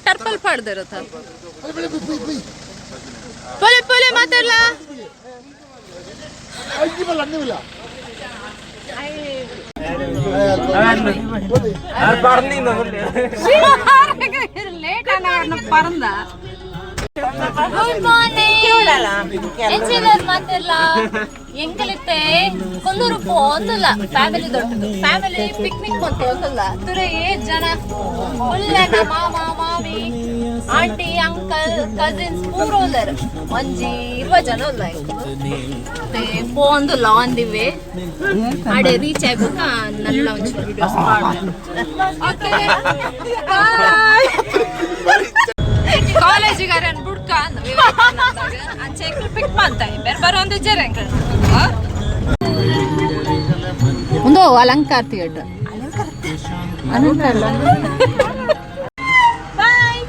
ಟರ್ಪಲ್ ಪಾಡ್ದಿರತ್ತ. ಪೊಲೆ ಪೊಲೆ ಮಾತಾಡ್ಲಾ. Late ಪರಂದ. Good morning ಎಂಚಿನರ್ ಮಾತೆಲ್ಲ. ಎಂಕಲಿತ್ತೆ Kollur ಪೋಂದುಲ್ಲ. Family ದೊಡ್ಡದು, family picnic ಬಂತು ಒಂದಲ್ಲ. ತುರೆ ಏತ್ ಜನ ಫುಲ್, ಮಾಮ, ಮಾಮಿ, ಆಂಟಿ, ಅಂಕಲ್, ಕಸಿನ್ಸ್ ಪೂರ ಉಲ್ಲೆರ್. ಒಂಜಿ 20 ಜನ ಉಲ್ಲ. ಪೋಂದುಲ್ಲ, ಆನ್ the way. ಆಡೆ ರೀಚ್ ಆಗ್ಬೇಕ. ನಲ್ಲ ಒಂಚೂರು ವಿಡಿಯೋಸ್. Okay, bye. ಕಾಲೇಜಿಗಾರ ಬುಡ್ಕ ಅಂದ ವಿವೇಕಾನಂದಾಗ. ಅಂಚೆ ಎಂಕ್ಲು ಪಿಕ್ ಮಂತ ಬೇರೆ ಬರೋಂದು ಇಜ್ಜಾರ ಎಂಕ್ಲು. ಒಂದು ಅಲಂಕಾರ ಥಿಯೇಟರ್, ಅಲಂಕಾರ. ಬಾಯ್.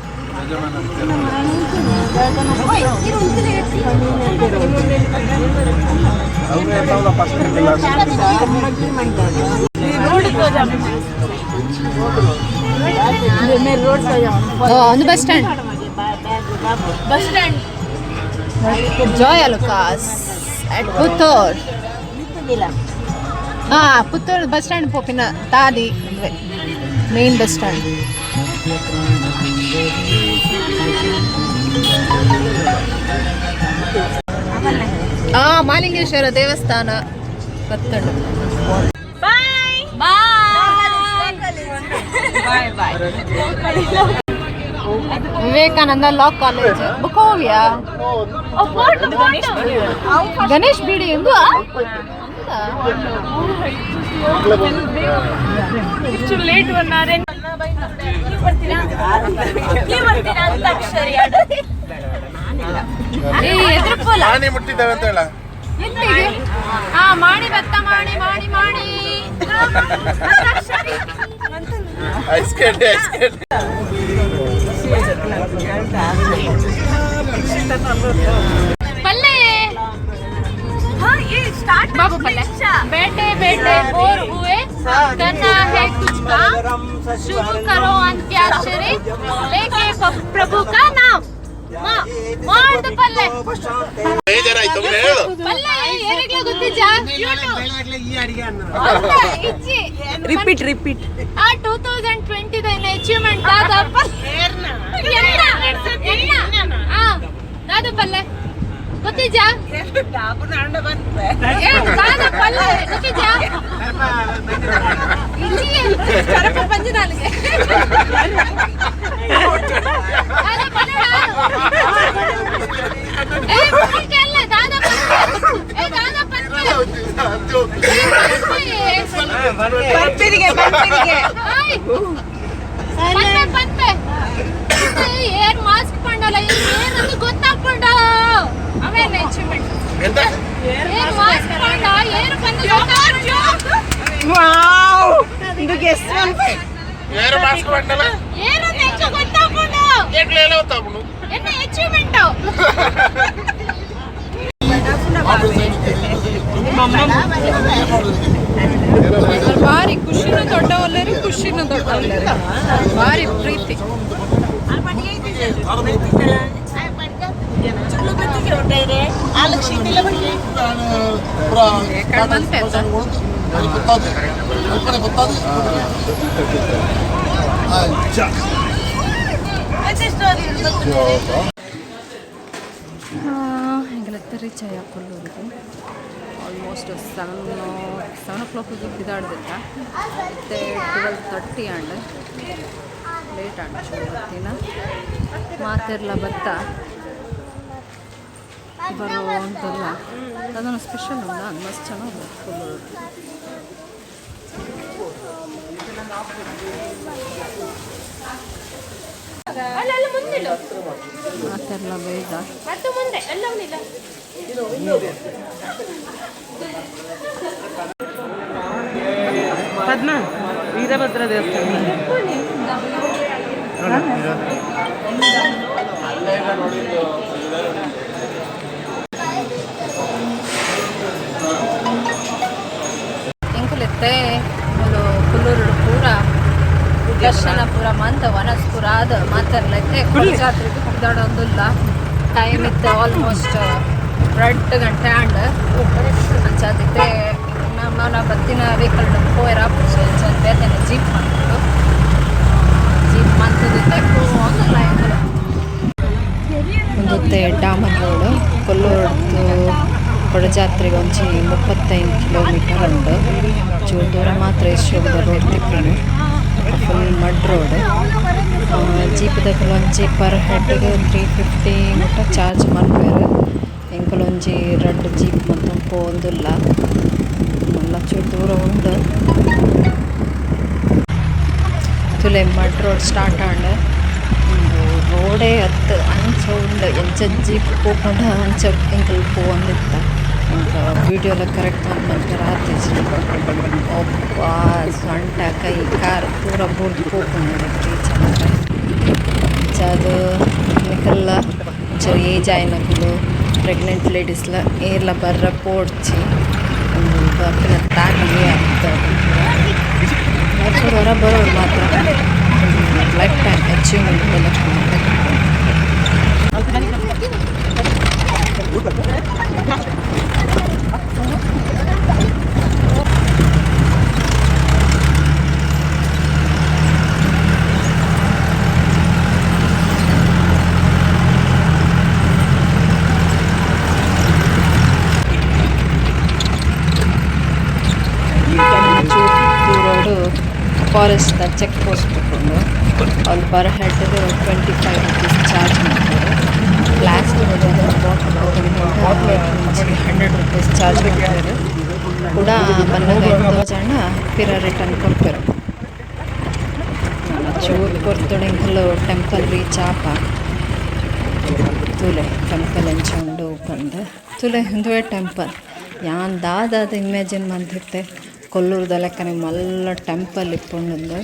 ಒಂದು bus stand. Bus stand. Joy Alukkas at Puttur. ಹಾ, ಪುತ್ತೂರು ಬಸ್ ಸ್ಟ್ಯಾಂಡ್ ಪೋಪಿನ ತಾದಿ, ಮೇನ್ ಬಸ್ ಸ್ಟ್ಯಾಂಡ್. ಆ ಮಾಲಿಂಗೇಶ್ವರ ದೇವಸ್ಥಾನ ಬತ್ತಂಡು. Bye bye bye bye. Vivekananda law college ಬುಕೋವಿಯಾ. ಗಣೇಶ್ ಬೀಡಿ ಎಂದು. Late one. ನೀವು ಬರ್ತೀರಾ ಅಂತಾಕ್ಷರಿ. ಎದುರುಪೋಲ. ಆನೆ ಮುಟ್ಟಿದ್ದಾವೆ ಅಂತ ಹೇಳ. ಎಲ್ಲಿಗೆ? ಹಾ, ಮಾಡಿ ಭತ್ತ ಮಾಡಿ ಮಾಡಿ ಮಾಡಿ. Ice candy, ice candy. ಪಲ್ಲೆ बाबू, पल्ले. बैठे बैठे बोर हुए, करना है कुछ काम, शुरू करो अंत्याक्षरी लेके प्रभु का नाम. ಮಾಡ್ದು ಪಲ್ಲೆ. ಬೇಜಾರಾಯ್ತು, ಒಮ್ಮೆ ಹೇಳು. ಪಲ್ಲೆ ಏರಿಗ್ಲ ಗೊತ್ತಿಜ್ಜಾ? ಅಲ್ಲ, ಇಜ್ಜಿ. Repeat repeat. ಆ 2020 ಅಚೀವ್ಮೆಂಟ್ ದಾದ? ಎನ್ನ? ಎನ್ನ? ಆ, ದಾದ ಪಲ್ಲೆ ಗೊತ್ತಿಜ್ಜಾ? ಏ, ದಾದ ಪಲ್ಲೆ ಗೊತ್ತಿಜ್ಜಾ? ಇಜ್ಜಿ. ಕರಪ ಪಂಜನಾಲಿಗೆ. ದಾದ ಪಲ್ಲೆ. ಏ, ಪಲ್ಲೆ ಅಲ್ಲ, ದಾದ ಪಲ್ಲೆ. ಏ, ದಾದ ಪಲ್ಲೆ. ಬರ್ಪಿದಿಗೆ ಬರ್ಪಿದಿಗೆ. ಆಯ್. ಪನ್ಪೆ ಪನ್ಪೆ. ಏನ್ ಮಾಸ್ಕ್ ಪಂಡಲ್ಲ, ಏನಂದು ಗೊತ್ತಾಗ್ಪಂಡ. ಅವೇನ ಅಚೀವ್ಮೆಂಟ್? ಎಂತ? ಏನ್ ಮಾಸ್ಕ್ ಪಂಡ, ಏನು ಬಂದು ಗೊತ್ತಾಗ್ಪಂಡ. ವಾವ್, ಇದು ಗೆಸ್. ಯಾರು ಮಾಸ್ಕ್ ಮಾಡಲ್ಲ? ಏನು ಹೆಚ್ಚು ಗೊತ್ತಾಗ್ಪಂಡ. ಎಟ್ಲೆ ಎಲ್ಲ ಗೊತ್ತಾಗ್ಬಿಡು. ಎನ್ನ ಅಚೀವ್ಮೆಂಟ್? ಭಾರಿ ಖುಷಿನೂ ದೊಡ್ಡವಲ್ಲರು, ಖುಷಿನೂ ದೊಡ್ಡವಲ್ಲರು, ಭಾರಿ ಪ್ರೀತಿ. ಬಂತೆ ಅಂತ. ಎಂಕಲೆತ್ತ ರೀಚ್ ಆಯ ಕೊಲ್ಲೂರಿಗೆ. ಆಲ್ಮೋಸ್ಟ್ 7 ಓ ಕ್ಲಾಕಿಗೆ ಬಿದಾಡ್ದಿತ್ತ. ಮತ್ತು 12:30 and late and ಬತ್ತಿನ. ಮಾತೆರ್ಲ ಬತ್ತ ಬರೋ ಅಂತಲ್ಲ. ಅದನ್ನು ಸ್ಪೆಷಲ್ ಉಂಡ, ಮಸ್ತ್ ಚೆನ್ನಾಗಿ ಕೊಲ್ಲೂರು. ಅಲ್ಲ ಅಲ್ಲ, ಮುಂದಿಡು. ಮಾತೆರ್ಲ ಬೇಗ. ಮತ್ತು ಮುಂದೆ ಎಲ್ಲ. ಪದ್ಮ, ವೀರಭದ್ರ ದೇವಸ್ಥಾನ. ಎಂಕುಲೆತ್ತೆ ಮೂಲು ಕುಲ್ಲೂರು ಪೂರ ದರ್ಶನ. ದರ್ಶನ ಪೂರ ಮಂತ ವನಸ್ ಪೂರ ಆದ ಮಾತಾಡ್ಲೈತೆ ಜಾತ್ರೆಗೆ ಪಿದಾಡೊಂದುಲ್ಲ. ಟೈಮ್ ಇತ್ತು ಆಲ್ಮೋಸ್ಟ್ 2 ಗಂಟೆ ಆಂಡ್. ಅಂಚಾದಿತ್ತೆ ನಮ್ಮ ಬತ್ತಿನ ವೆಹಿಕಲ್ ಪೋಯರ ಆಪುಜಿ, ಅಂಚ ಬೇತೆನೆ ಜೀಪ್ ಮಂತುಂಡು. ಜೀಪ್ ಮಂತದಿತ್ತೆ ಪೋವೊಂದುಲ್ಲ ಎಂಕುಲು. ಉಂದೊತ್ತೆ ಡಾಮನ್ ರೋಡ್. ಕೊಲ್ಲೂರ್ದು ಕೊಡಜಾತ್ರೆಗೆ ಒಂಜಿ 35 ಕಿಲೋಮೀಟರ್ ಉಂಡು. ಚೂರು ದೂರ ಮಾತ್ರ ಯಶೋದ ರೋಡ್ ತಿಕ್ಕುಂಡು. Full mud road. ಜೀಪ್ದಕುಲು ಒಂಜಿ ಪರ್ ಹೆಡ್ಗೆ 350 ಮುಟ್ಟ ಚಾರ್ಜ್ ಮನ್ಪುವೆರ್. ಎಂಕುಲು ಒಂಜಿ ರಡ್ಡ್ ಜೀಪ್ ಮಂತೊಂದು ಪೋವೊಂದುಲ್ಲ. ಮಲ್ಲ ಚೂರು ದೂರ ಉಂಡು. ತುಲೆ ಮಡ್ ರೋಡ್ ಸ್ಟಾರ್ಟ್ ಆಂಡ್. ಉಂದು ರೋಡೇ ಅತ್ತ್, ಅಂಚ ಉಂಡು. ಎಂಚ ಜೀಪ್ ಪೋಪುಂಡ ಅಂಚ ಎಂಕುಲು ಪೋವೊಂದಿತ್ತ. ಎಂಕ್ ವೀಡಿಯೋಲ ಕರೆಕ್ಟ್ ಮನ್ಪೆರೆ ಆತಿಜಿ. ಅಬ್ಬಾ, ಸೊಂಟ ಕೈ ಕಾರ್ ಪೂರ ಬೂರ್ದು ಪೋಪುಂಡು ರೀಚ್ ಆನಗ. ಅಂಚಾದ್ ನಿಕಲ್ಲ ಒಂಚೂರು ಏಜ್ ಆಯಿನಕುಲು, ಪ್ರೆಗ್ನೆಂಟ್ ಲೇಡೀಸ್ಲ ಏರ್ಲ ಬರ್ರ ಪೋಡ್ಚಿ. ಉಂದು ಬರ್ಪಿನ ತಾದಿಯೇ ಅತ್ತ್. ವರ್ಷದ ಹೊರ ಬರೋರು ಮಾತ್ರ ಲೈಫ್ ಟೈಮ್ ಅಚೀವ್ಮೆಂಟ್. ದೂರೋಡು ಫಾರೆಸ್ಟ್ ಚೆಕ್ ಪೋಸ್ಟ್ ಉಪ್ಪುಂಡು. ಅವ್ಲು ಪರ್ ಹೆಡ್ಗೆ 25 ರುಪೀಸ್ ಚಾರ್ಜ್ ಮಾಡ್ತಾರೆ. ಪ್ಲಾಸ್ಟಿಕ್ ಬಾಟಲ್ 100 ರುಪೀಸ್ ಚಾರ್ಜ್ ಮಾಡ್ತಾರೆ. ಕೂಡ ಬನ್ನಗ ತೋಜಾಂಡ ಪಿರ ರಿಟರ್ನ್ ಕೊರ್ಪೆರ್. ಚೂರು ಪೊರ್ತುಡು ಎಂಕುಲು ಟೆಂಪಲ್ ರೀಚ್ ಆಪ. ತೂಲೆ ಟೆಂಪಲ್ ಎಂಚ ಉಂಡು ಪಂದ್. ತೂಲೆ, ಉಂದುವೇ ಟೆಂಪಲ್. ಯಾನ್ ದಾದಾದ ಇಮ್ಯಾಜಿನ್ ಮಂತಿತ್ತೆ, ಕೊಲ್ಲೂರ್ದ ಲೆಕ್ಕನೆ ಮಲ್ಲ ಟೆಂಪಲ್ ಇಪ್ಪುಂಡುಂದು.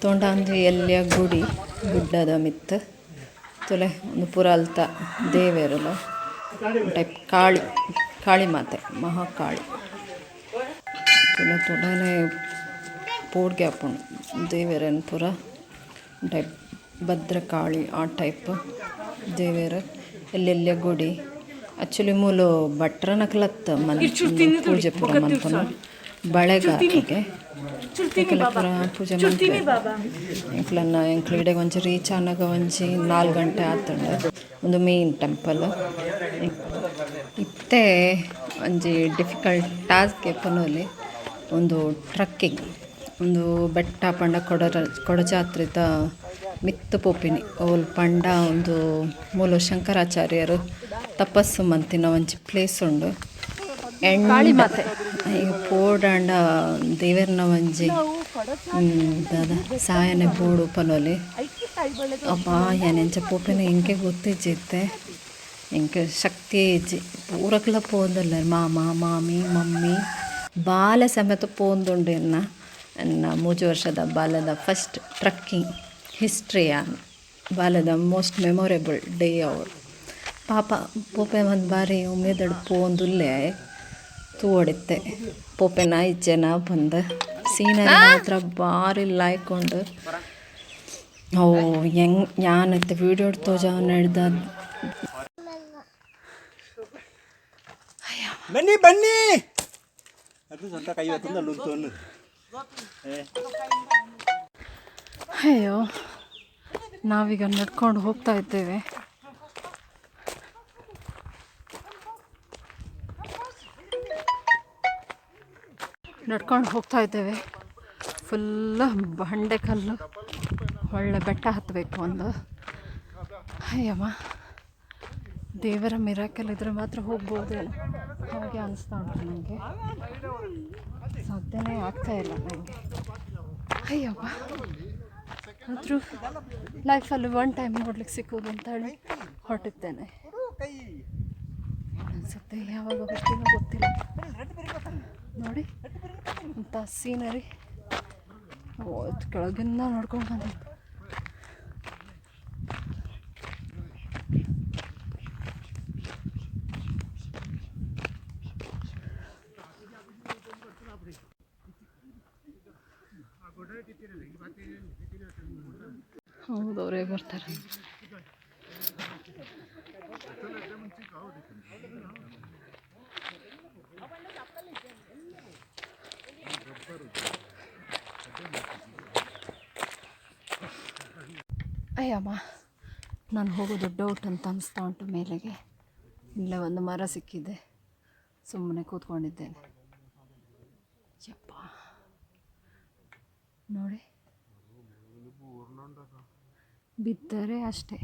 ತೂಂಡ ಉಂದು ಎಲ್ಯ ಗುಡಿ ಗುಡ್ಡದ ಮಿತ್ತ್. ತೂಲೆ, ಉಂದು ಪೂರ ಅಲ್ತ ದೇವೆರುಲು, ಟೈಪ್ ಕಾಳಿ, ಕಾಳಿ ಮಾತೆ, ಮಹಾಕಾಳಿ. ತೂಲೆ, ತೂಂಡನೆ ಪೋಡ್ಗೆ ಆಪುಂಡು ದೇವೆರೆನ್ ಪೂರ. ಟೈಪ್ ಭದ್ರಕಾಳಿ, ಆ ಟೈಪ್ ದೇವೆರ್. ಎಲ್ಲೆಲ್ಯ ಗುಡಿ. ಆಕ್ಚುಲಿ ಮೂಲು ಭಟ್ರನಕ್ಲತ್ ಮನ್ ಪೂಜೆ ಪೂರ ಮನ್ಪುನು. ಬಳೆಗಾರರಿಗೆ ಎಂಕುಲ ಪೂರ ಪೂಜೆ ಮನ್ಪುವೆರ್. ಎಂಕ್ಲನ್ನ ಎಂಕ್ಲು ಇಡೆಗ್ ಒಂಜಿ ರೀಚ್ ಆನಗ ಒಂಜಿ 4 ಗಂಟೆ ಆತುಂಡು. ಉಂದು ಮೇನ್ ಟೆಂಪಲ್. ಇತ್ತೆ ಒಂಜಿ ಡಿಫಿಕಲ್ಟ್ ಟಾಸ್ಕ್ ಪನೊಲಿ, ಉಂದು ಟ್ರಕ್ಕಿಂಗ್. ಉಂದು ಬೆಟ್ಟ ಪಂಡ ಕೊಡಚಾತ್ರಿದ ಮಿತ್ತ್ ಪೋಪಿನಿ. ಓಲ್ ಪಂಡ ಉಂದು ಮೂಲು ಶಂಕರಾಚಾರ್ಯರು ತಪಸ್ಸು ಮಂತಿನ ಒಂಜಿ ಪ್ಲೇಸ್ ಉಂಡು. ಕಾಳಿ ಮಾತೆ. ಈಗ ಪೋಡಾಂಡ ದೇವೆರ್ನ ಒಂಜಿ ದಾದ ಸಾಯನೆ ಬೋಡು ಪನೊಲಿ. ಅಬ್ಬಾ, ಯಾನ್ ಎಂಚ ಪೋಪಿನ ಎಂಕೆ ಗೊತ್ತಿಜ್ಜಿ ಇತ್ತೆ. ಎಂಕ್ ಶಕ್ತಿ ಇಜ್ಜಿ. ಪೂರಕ್ಲ ಪೋವೊಂದುಲ್ಲೆರ್, ಮಾಮ ಮಾಮಿ ಮಮ್ಮಿ ಬಾಲೆ ಸಮೇತ ಪೋವೊಂದುಂಡು. ಎನ್ನ ಎನ್ನ 3 ವರ್ಷದ ಬಾಲೆದ ಫಸ್ಟ್ ಟ್ರಕ್ಕಿಂಗ್ ಹಿಸ್ಟ್ರಿ, ಬಾಲೆದ ಮೋಸ್ಟ್ ಮೆಮೊರೇಬಲ್ ಡೇ ಅವು. ಪಾಪ, ಪೋಪೆ ಒಂದ್ ಬಾರಿ ಉಮೇದಡ್ ಪೋವೊಂದುಲ್ಲೆ. ತೂವೊಡಿತ್ತೆ ಪೋಪೆನಾ ಇಜ್ಜೆನಾ ಪಂದ್. ಸೀನರಿ ಮಾತ್ರ ಬಾರಿ ಲಾಯ್ಕ್ ಉಂಡು. ಅವು ಎಂಗ್ ಯಾನ್ ಇತ್ತೆ ವೀಡಿಯೋಡ್ ತೋಜಾವುನೆಡ್ದ್. ಬನ್ನಿ ಬನ್ನಿ, ಅದು ಸ್ವಂತ ಕೈ ಹೊತ್ತೊಂದು. ಅಯ್ಯೋ, ನಾವೀಗ ನಡ್ಕೊಂಡು ಹೋಗ್ತಾ ಇದ್ದೇವೆ. ನಡ್ಕೊಂಡು ಹೋಗ್ತಾ ಇದ್ದೇವೆ. ಫುಲ್ಲ ಬಂಡೆ ಕಲ್ಲು, ಒಳ್ಳೆ ಬೆಟ್ಟ ಹತ್ತಬೇಕು ಒಂದು. ಅಯ್ಯಮ್ಮ, ದೇವರ ಮಿರಾಕಲ್ ಇದ್ರೆ ಮಾತ್ರ ಹೋಗ್ಬೋದೇನೋ, ಹಾಗೆ ಅನಿಸ್ತಾ ಉಂಟು ನನಗೆ. ಸಾಧ್ಯನೇ ಆಗ್ತಾ ಇಲ್ಲ ನನಗೆ. ಅಯ್ಯಪ್ಪ, ಆದರೂ ಲೈಫಲ್ಲಿ ಒನ್ ಟೈಮ್ ನೋಡ್ಲಿಕ್ಕೆ ಸಿಕ್ಕೋದು ಅಂತ ಹೇಳಿ ಹೊರಟಿದ್ದೇನೆ ಅನ್ಸುತ್ತೆ. ಯಾವಾಗ ಬರ್ತೀನೋ ಗೊತ್ತಿಲ್ಲ. ನೋಡಿ ಅಂಥ ಸೀನರಿ ಕೆಳಗಿಂದ ನೋಡ್ಕೊಂಡು ಬಂದಿತ್ತು. ಹೌದು, ಅವರೇ ಬರ್ತಾರೆ. ಅಯ್ಯಮ್ಮ, ನಾನು ಹೋಗೋದು ಡೌಟ್ ಅಂತ ಅನಿಸ್ತಾ ಉಂಟು ಮೇಲೆಗೆ. ಇಲ್ಲೇ ಒಂದು ಮರ ಸಿಕ್ಕಿದೆ, ಸುಮ್ಮನೆ ಕೂತ್ಕೊಂಡಿದ್ದೇನೆ. ಯಪ್ಪ ನೋಡಿ, ಬಿದ್ದರೆ ಅಷ್ಟೇ.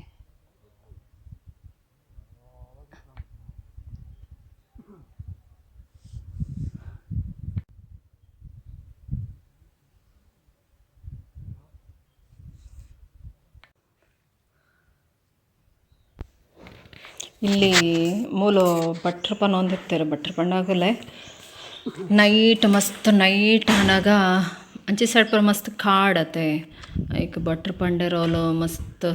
ಇಲ್ಲಿ ಮೂಲು ಭಟ್ರ ಪನೊಂದಿರ್ತಾರೆ. ಭಟ್ರ ಪಣ್ಣಾಗಲೇ ನೈಟ್ ಮಸ್ತ್ ನೈಟ್ ಆನಾಗ ಅಂಚೆ ಸೈಡ್ ಪೂರ ಮಸ್ತ್ ಕಾಡತೆ. ಐಕ್ ಭಟ್ರ ಪಂಡೆರೋಲು ಮಸ್ತ್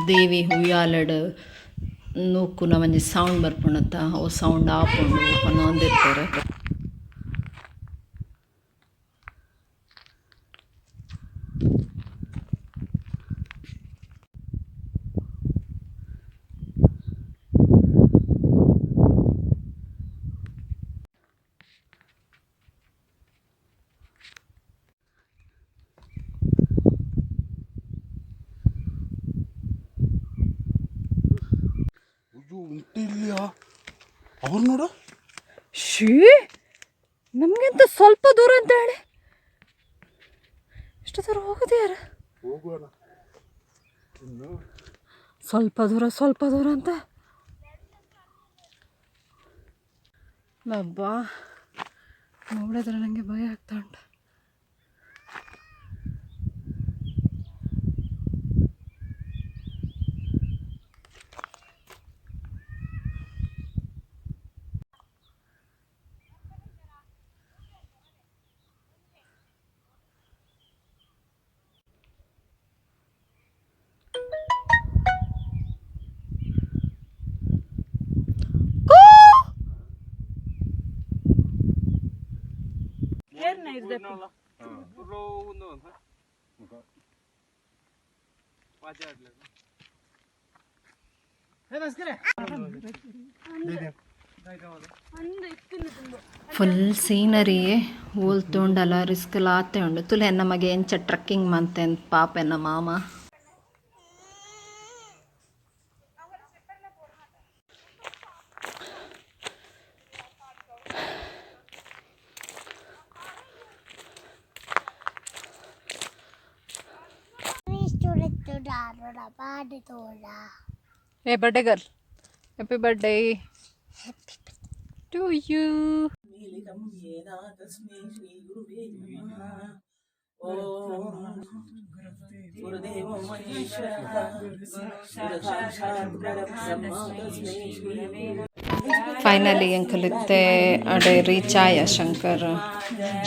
ದೇವಿ ಉಯ್ಯಾಲೆಡ್ ನೂಕುನ ಒಂಜಿ ಸೌಂಡ್ ಬರ್ಪುಂಡತ್ತ, ಅವು ಸೌಂಡ್ ಆಪುಂಡು ಪನೊಂದಿರ್ತಾರೆ. ಅಯ್ಯೋ, ಉಂಟು ಇಲ್ಲಿಯಾ ಅವ್ರು ನೋಡು. ಶೀ, ನಮಗಿಂತ ಸ್ವಲ್ಪ ದೂರ ಅಂತ ಹೇಳಿ ಎಷ್ಟು ದೂರ ಹೋಗೋದು ಯಾರು? ಹೋಗೋಣ. ಸ್ವಲ್ಪ ದೂರ, ಸ್ವಲ್ಪ ದೂರ ಅಂತ. ಅಬ್ಬಾ, ನೋಡಿದ್ರೆ ನನಗೆ ಭಯ ಆಗ್ತಾ ಉಂಟು. ಫುಲ್ ಸೀನರಿ ಓಲ್ ತೂಂಡಲ ರಿಸ್ಕ್ ಆತೆ ಉಂಡು. ತುಲೆ ಎನ್ನ ಮಗೆ ಎಂಚ ಟ್ರೆಕ್ಕಿಂಗ್ ಮಂತೆ ಪಾಪ ಎನ್ನ ಮಾಮ. ಏ birthday girl, happy birthday to you. Finally ಎಂಕುಲಿತ್ತೆ ಅಡೆ ರೀಚ್ ಆಯ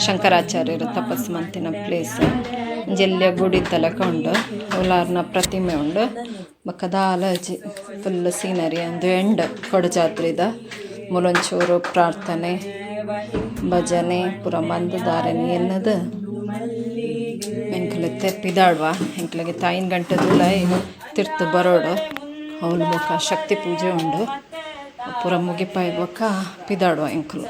ಶಂಕರಾಚಾರ್ಯರು ತಪಸ್ ಮಂತಿನ ಪ್ಲೇಸ್. ಜಲ್ಯ ಗುಡಿ ತಲಕ ಉಂಡು, ಉಲಾರ್ನ ಪ್ರತಿಮೆ ಉಂಡು. ಬೊಕ್ಕ ದಾಲ ಫುಲ್ ಸೀನರಿ ಅಂದು ಎಂಡ್ ಕೊಡಜಾತ್ರಿದ. ಮೂಲೊಂಚೂರು ಪ್ರಾರ್ಥನೆ ಭಜನೆ ಪೂರ ಮಂದದಾರನಿ ಎನ್ನದು ಎಂಕುಲಿತ್ತೆ ಪಿದಾಡ್ವ. ಎಂಕ್ಲೆಗೆ ತಾಯಿನ ಗಂಟೆ ದುಲಾಯಿ ತಿರ್ತು ಬರೋಡು. ಅವ್ಲು ಬೊಕ್ಕ ಶಕ್ತಿ ಪೂಜೆ ಉಂಡು, ಪೂರ ಮುಗಿಪಾಯಿ ಬೊಕ್ಕ ಪಿದಾಡುವ ಎಂಕುಲು.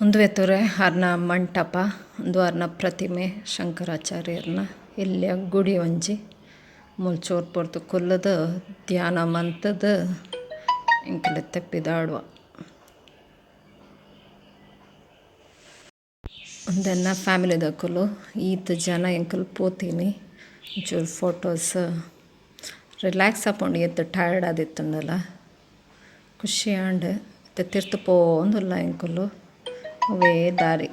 ಉಂದುವೆ ತೂರೆ ಅರ್ನ ಮಂಟಪ, ಉಂದು ಅರ್ನ ಪ್ರತಿಮೆ ಶಂಕರಾಚಾರ್ಯರ್ನ. ಎಲ್ಯ ಗುಡಿ ಒಂಜಿ ಮೂಲು ಚೋರ್ ಪೊರ್ತು ಕುಲ್ಲುದು ಧ್ಯಾನ ಮಂತುದು ಎಂಕುಲಿತ್ತೆ ಪಿದಾಡುವ. ಉಂದೆನ್ನ ಫ್ಯಾಮಿಲಿದಕುಲು ಈತ್ ಜನ ಎಂಕುಲು ಪೋತೀನಿ. ಒಂಚೂರು ಫೋಟೋಸ್ ರಿಲ್ಯಾಕ್ಸ್ ಆಪುಂಡು. ಏತ್ ಟಯರ್ಡ್ ಆದಿತ್ತುಂಡಲ ಖುಷಿ ಆಂಡ್. ಇತ್ತೆ ತಿರ್ತ್ ಪೋವೊಂದುಲ್ಲ ಎಂಕುಲು, ಅವೇ ದಾರಿ.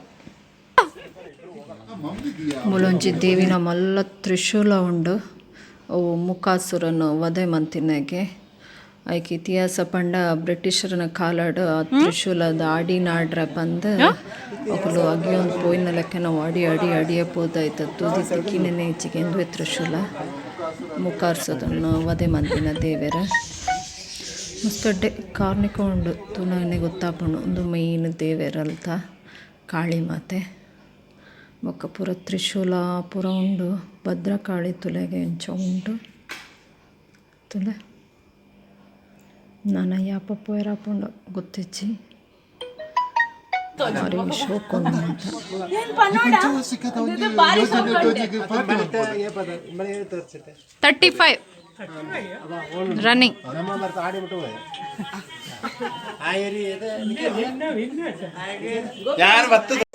ಮೂಲೊಂಜಿ ದೇವಿನ ಮಲ್ಲ ತ್ರಿಶೂಲ ಉಂಡು. ಅವು ಮುಕಾಸುರನ್ ವಧೆ ಮಂತಿನಗೆ. ಐಕ್ ಇತಿಹಾಸ ಪಂಡ ಬ್ರಿಟಿಷರನ ಕಾಲಡ್ ಆ ತ್ರಿಶೂಲದ ಅಡಿ ನಾಡ್ರ ಪಂದ್ ಅಕುಲು ಅಗಿಯೊಂದು ಪೋಯಿನ ಲೆಕ್ಕನ ಅಡಿ ಅಡಿ ಅಡಿಯೇ ಪೋದಾಯ್ತು ತೂದಿ ತಿಕ್ಕಿನೇ ಹೆಚ್ಚಿಗೆ ಎಂದುವೆ ತ್ರಿಶೂಲ ಮುಕಾರ್ಸೋದನ್ನು ವಧೆ ಮಂತಿನ ದೇವೆರ್. ಮಸ್ತ್ ಎಡ್ಡೆ ಕಾರ್ನಿಕ ಉಂಡು, ತೂನಗನೆ ಗೊತ್ತಾಪುಂಡು. ಉಂದು ಮೈನ್ ದೇವೆರ್ ಅಲ್ತ ಕಾಳಿ ಮಾತೆ. ಬೊಕ್ಕ ಪೂರ ತ್ರಿಶೂಲ ಪೂರ ಉಂಡು. ಭದ್ರಕಾಳಿ ತೂಲೆಗೆ ಎಂಚ ಉಂಡು ತೂಲೆ. ನನ ಯಾಪ ಪೋಯೆರೆ ಆಪುಂಡು ಗೊತ್ತಿಜ್ಜಿ. ಬಾರಿ ಶೋಕು ಉಂಡು ಮಾತ. 35 ರನ್ನಿಂಗ್. ಯಾರು ಬರ್ತದೆ?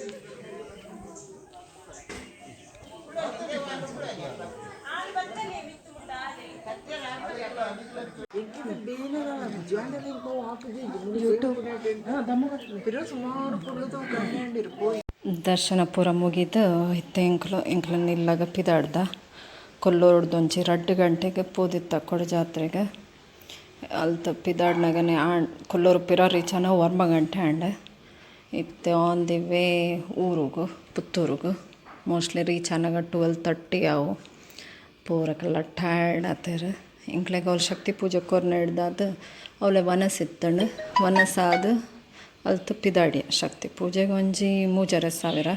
ದರ್ಶನ ಪೂರ ಮುಗಿದು ಇತ್ತೆ ಎಂಕ್ಲು ಎಂಕ್ಲೆನ ಇಲ್ಲಗ ಪಿದಾಡ್ದ. ಕೊಲ್ಲೂರುಡ್ದೊಂಜಿ 2 ಗಂಟೆಗೆ ಪೋದಿತ್ತ ಕೊಡಜಾತ್ರೆಗ್. ಅಲ್ತ ಪಿದಾಡ್ನಗನೆ ಆಂಡ್. ಕೊಲ್ಲೂರು ಪಿರ ರೀಚ್ ಆನ 9 ಗಂಟೆ ಆಂಡ್. ಇತ್ತೆ ಆನ್ the way ಊರುಗು, ಪುತ್ತೂರುಗು. ಮೋಸ್ಟ್ಲಿ ರೀಚ್ ಆನಗ 12:30 ಆವು. ಪೂರಕಲ್ಲ ಟಯರ್ಡ್ ಆತೆರ್. ಎಂಕ್ಲೆಗ್ ಅವ್ಲು ಶಕ್ತಿ ಪೂಜೆ ಕೊರ್ನೆಡ್ದಾದ್ ಅವ್ಲೆ ವನಸ್ ಇತ್ತಂಡ್. ವನಸಾದ್ ಅಲ್ತ್ ಪಿದಾಡಿಯ. ಶಕ್ತಿ ಪೂಜೆಗೆ ಒಂಜಿ 3,500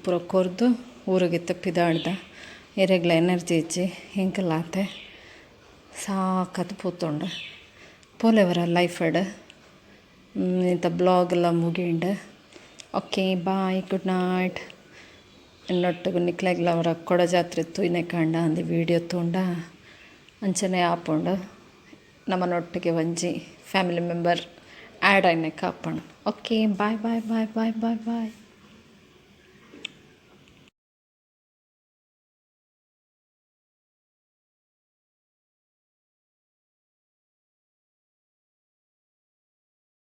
ಪೂರ ಕೊರ್ದು ಊರುಗಿತ್ತ ಪಿದಾಡ್ದ. ಏರೆಗ್ಲ ಎನರ್ಜಿ ಇಜ್ಜಿ, ಎಂಕಲಾತೆ ಸಾಕತ್ ಪೂತುಂಡು. ಪೋಲೆವರ ಲೈಫಡ್ ಇಂತ ಬ್ಲಾಗ್ ಎಲ್ಲ ಮುಗಿಂಡ್. Okay, bye, good night. ಎನ್ನೊಟ್ಟುಗು ನಿಕ್ಲೆಗ್ಲ ಅವರ ಕೊಡಜಾತ್ರೆ ತೂಯಿನೆ ಕಾಂಡ ಅಂದು ವೀಡಿಯೋ ತೂಂಡ ಅಂಚನೆ ಆಪುಂಡು. ನಮ್ಮನೊಟ್ಟಿಗೆ ಒಂಜಿ ಫ್ಯಾಮಿಲಿ ಮೆಂಬರ್ ಆ್ಯಡ್ ಆಯ್ನೆ ಕಾಪುಂಡು. Okay, bye bye bye bye bye bye.